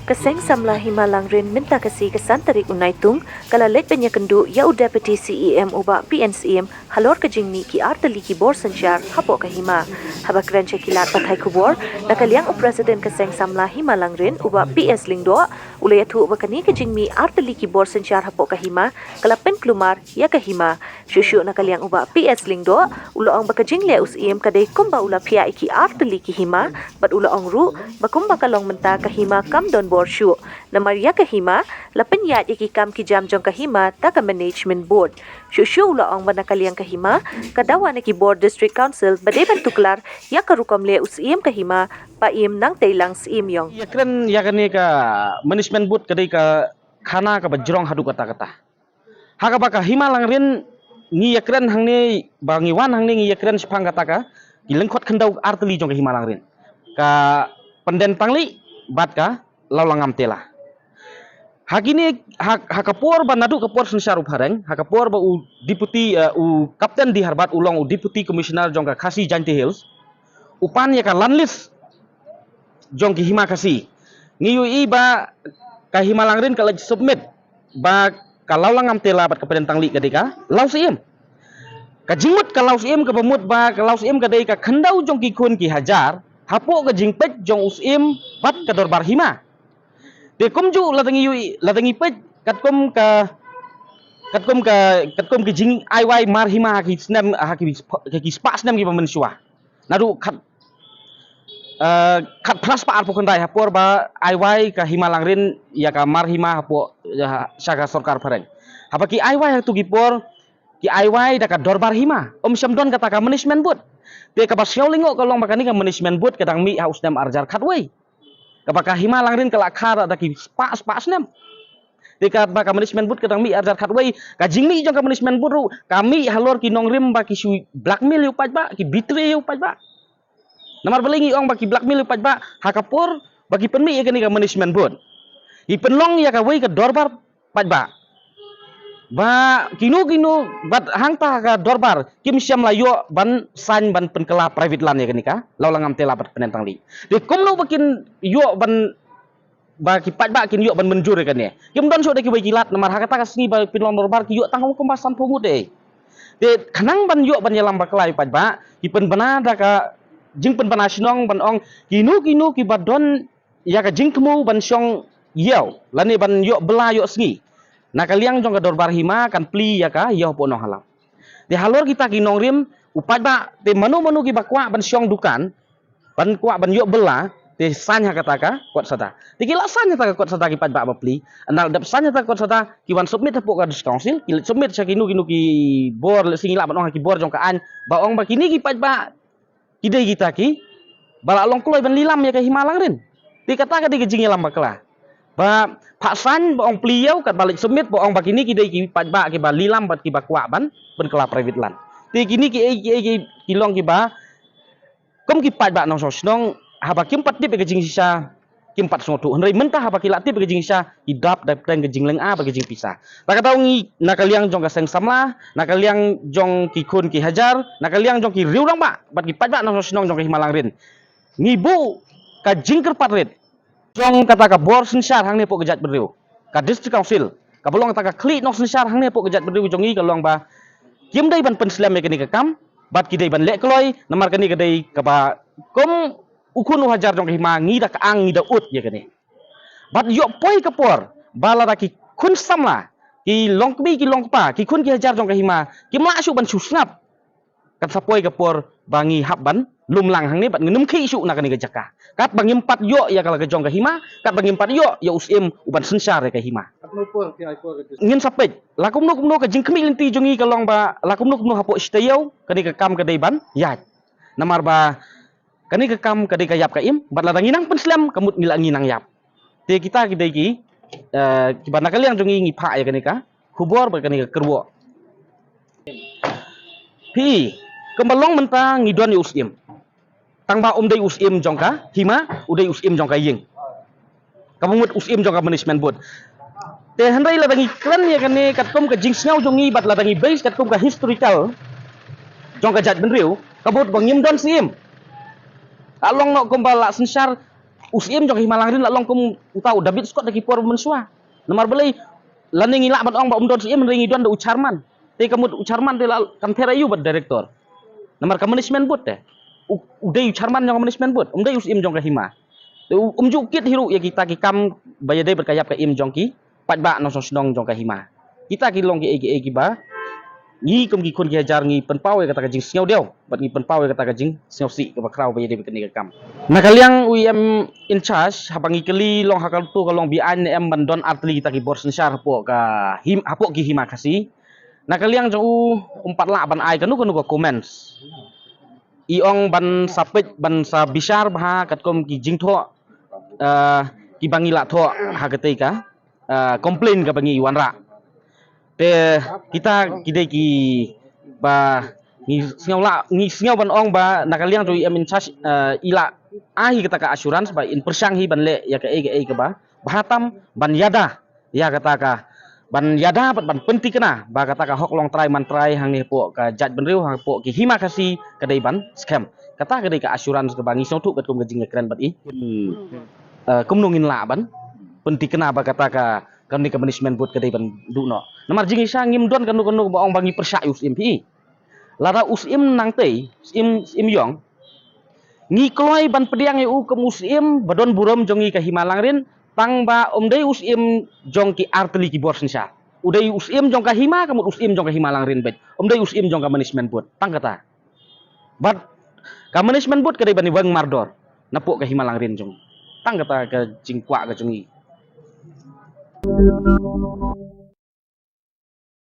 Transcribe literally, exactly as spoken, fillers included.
Ka Seng Samla Hima Langrin mynta ka sngi ka san tarik u Naitung ka la leit ban ïakynduh ïa u Deputy C E M u Bah P N Syiem halor ka jingmih ki artylli ki bor synshar hapoh ka hima. Haba kren sha ki lad pathai khubor, na ka liang u President ka Seng Samla Hima Langrin u Bah P S Lyngdoh u la ïathuh ba kane ka jingmih artylli ki bor synshar hapoh ka hima ka la pynkulmar ïa ka hima. Shuh shuh na ka liang u Bah P S Lyngdoh u la ong ba ka jingleh u Syiem ka dei kumba u la phiah ïa ki artylli ki hima, bad u la ong ruh ba kumba ka long mynta ka hima kam don bor shuh. Namar ïa ka hima la pynïaid ïa ki kam ki jam jong ka hima da ka Management Board. Shuh shuh u la ong ba na ka liang ka hima ka dawa na ki bor District Council ba dei ban tuklar ïa ka rukom leh u Syiem ka hima ba im nangtei lang Syiem ïong. Ïakren ïa kane ka Management Board ka dei ka khana kaba jrong haduh katta katta. Ha kaba ka Hima Langrin ngi ïakren hangne, ba ngi wan hangne ngi ïakren shaphang kata ka ki lyngkhot khyndew artylli jong ka Hima Langrin, ka Pyndentanglih bad ka Lawlangam Tela. Ha kine, ha, ha ka por ba naduh ka por synshar u phareng, ha ka por ba u Deputy, eh, u Captain D Harbad u long u Deputy Commissioner jong ka Khasi Jaintia Hills, u pan ïa ka land list jong ki hima Khasi. Ngi ïohi ba ka Hima Langrin ka la submit ba ka Lawlangam Tela bad ka Pyndentanglih ka dei ka Law Syiem. Ka jingmut ka Law Syiem kaba mut ba ka Law Syiem ka dei ka khyndew jong ki khun ki hajar hapoh ka jingpeit jong u Syiem bad ka Dorbar Hima. Te kumjuh lada ngi ïohi, lada ngi peit katkum ka, katkum ka, katkum ki jingai wai mar hima ha ki snem, ha ki, ha ki spah snem kiba mynshuwa. Naduh khat, eh, khatphra spah arphew khyndai ha por ba ai wai ka Hima Langrin ïa ka mar hima hapoh, ïa, sha ka sorkar phareng. Haba ki ai wai ha tu ki por, ki ai wai da ka Dorbar Hima, ym shym don kata ka Management Board. Te kaba sngewlyngngoh ka long ba kane ka Management Board ka dang mih ha u snem arhajar khatwei. Kaba ka Hima Langrin ka la kha da ki spah, spah snem. Te kaba ka Management Board ka dang mih arhajar khatwei, ka jingmih jong ka Management Board ruh ka mih halor ki nongrim ba ki shu blackmail ïa u paidbah, ki betray ïa u paidbah. Namar balei ngi ong ba ki blackmail ïa u paidbah? Ha ka por ba ki pynmih ïa kane ka Management Board, ki pynlong ïa kawei ka dorbar paidbah. Ba kino kino bad hangta ka dorbar kim shym la ïoh ban sign ban pynkylla private land ïa kane ka Lawlangam Tela bad Pyndentanglih. Te kumno ba kin ïoh ban, ba ki paidbah kin ïoh ban mynjur ïa kane? Kim don shuh da kiwei ki lad, namar ha kata ka sngi ba pynlong dorbar ki ïoh tang kumba sanphew ngut eh. Te khnang ban ïoh ban ïalam bakla ïa u paidbah, ki pynbna da ka jingpynbna shnong ban ong kino kino kiba don ïa ka jingthmu ban shong ïew lane ban ïoh bylla ïoh sngi na ka liang jong ka Dorbar Hima kan plie ïa ka ïew hapoh Nonghalam. Te halor kita ki nongrim, u paidbah, te mano mano kiba kwah ban shong dukan, ban kwah ban ïoh bylla, te sign ha kata ka kot sada. Te ki la sign ha kata ka kot sada ki paidbah ba plie. Ynda la dep sign ha kata ka kot sada, ki wan submit hapoh ka District Council, ki submit sha kino kino ki bor, lehse ngi lah ban ong ha ki bor jong ka aiñ, ba ong ba kine ki paidbah ki dei kita kiba la long kloi ban lilam ïa ka Hima Langrin. Te kata ka dei ka jingïalam bakla. Ba phah sign ba ong plie ïew, katba leit submit ba ong ba kine ki dei ki paidbah kiba lilam bad kiba kwah ban pynkylla private land. Te kine kiei kiei ki, ki long kiba kum ki paidbah nongshong shnong, haba kim pat tip ïa ka jingshisha, kim pat sngewthuh. Hynrei mynta haba ki la tip ïa ka jingshisha, ki dap da pdeng ka jinglynga bad ka jingpisa. Ta ka daw ngi na ka liang jong ka Seng Samla, na ka liang jong ki khun ki hajar, na ka liang jong ki riew rangbah bad ki paidbah nongshong shnong jong ka Hima Langrin, ngi buh ka jingkyrpad rit jong kata ka bor synshar hangne hapoh ka jaitbynriew, ka District Council, kaba long kata ka khlieh nongsynshar hangne hapoh ka jaitbynriew jong ngi ka long ba kim dei ban pynslem ïa kane ka kam, bad ki dei ban leh kloi, namar kane ka dei kaba kum u khun u hajar jong ka hima, ngi da ka ang, ngi da ud ïa kane. Bad ïoh poi ka por ba lada ki khun samla, ki longkmie ki longkpa, ki khun ki hajar jong ka hima kim lah shuh ban shu sngap, kan sa poi ka por ba ngi hap ban lum lang hangne bad ngin ym khih shuh na kane ka jaka. Katba ngim pat ïoh ïa ka la ka jong ka hima, katba ngim pat ïoh ïa u Syiem u ban synshar ïa ka hima. Ngin sa peit la kumno kumno ka jingkhmih lynti jong ngi ka long ba la kumno kumno hapoh shi taïew kane ka kam ka dei ban ïaid. Namar ba kane ka kam ka dei ka ïap ka im, bad lada ngi nang pynslem ka mut ngi la ngi nang ïap. Te kita ki dei ki, eh, kiba na ka liang jong ngi ngi phah ïa kane ka khubor bad kane ka kyrwoh. Phi, kumba long mynta ngi don ïa u Syiem. Tang ba um dei u Syiem jong ka hima, u dei u Syiem jong ka ïing. Kaba mut u Syiem jong ka Management Board. Te hynrei lada ngi kren ïa kane katkum ka jingsngew jong ngi bad lada ngi base katkum ka historical jong ka jaitbynriew, ka mut ba ngim don Syiem. Ka long noh kumba la synshar U Syiem jong ka Hima Langrin la long kum uta u David Scott da ki por mynshuwa. Namar balei, lane ngi lah ban ong ba um don Syiem, hynrei ngi don da u chairman. Te ka mut u chairman te la kam pher aïu bad director. Namar ka management board te, u, u dei u chairman jong ka management board, um dei u Syiem jong ka Hima. Te u, um ju kit hi ruh ïa kita ki kam ba ïadei bad ka ïap ka im jong ki paidbah nongshong shnong jong ka Hima. Kita ki long kiei kiei kiba ngi kum ki khun ki hajar ngi pynpaw ïa kata ka jingsngewdiaw bad ngi pynpaw ïa kata ka jingsngewsih kaba khraw ba ïadei bad kane ka kam. Na ka liang u E M in charge, haba ngi kylli long ha kato ka long be-aiñ ne em ban don artylli kita ki bor synshar hapoh ka him, hapoh ki Hima Khasi, na ka liang jong u um pat lah ban ai kano kano ka comments. I ong ban sa peit, ban sa bishar bha katkum ki jingthoh, eh, kiba ngi la thoh ha katei ka, eh, complain kaba ngi wanrah. Te kita ki dei kiba ngi sngew lah, ngi sngew ban ong ba na ka liang jong u E M in charge, eh, i la ai kata ka assurance ba in pyrshang hi ban leh ïa kaei kaei kaba bha tam ban ïada ïa kata ka, ban ïada bad ban pynthikna ba kata ka hok long trai man trai hangne hapoh ka jaitbynriew, hapoh ki Hima Khasi ka dei ban skhem. Kata ka dei ka assurance kaba ngi sngewthuh katkum ka jingïakren bad i. Hmm. Eh, kumno ngin lah ban pynthikna ba kata ka, kane ka management board ka dei ban duh noh. Namar jingïaishah ngim don kano kano ba ong ba ngi pyrshah ïa u Syiem phi. Lada u Syiem nangtei, Syiem, Syiem Ïong, ngi kloi ban pdiang ïa u kum u Syiem ba don burom jong ngi ka Hima Langrin, tang ba um dei u Syiem jong ki artylli ki bor synshar. U dei u Syiem jong ka Hima, ka mut u Syiem jong ka Hima Langrin beit. Um dei u Syiem jong ka management board. Tang kata. Bad ka management board ka dei ban ïa weng mardor napoh ka Hima Langrin jong ngi. Tang kata ka jingkwah ka jong ngi.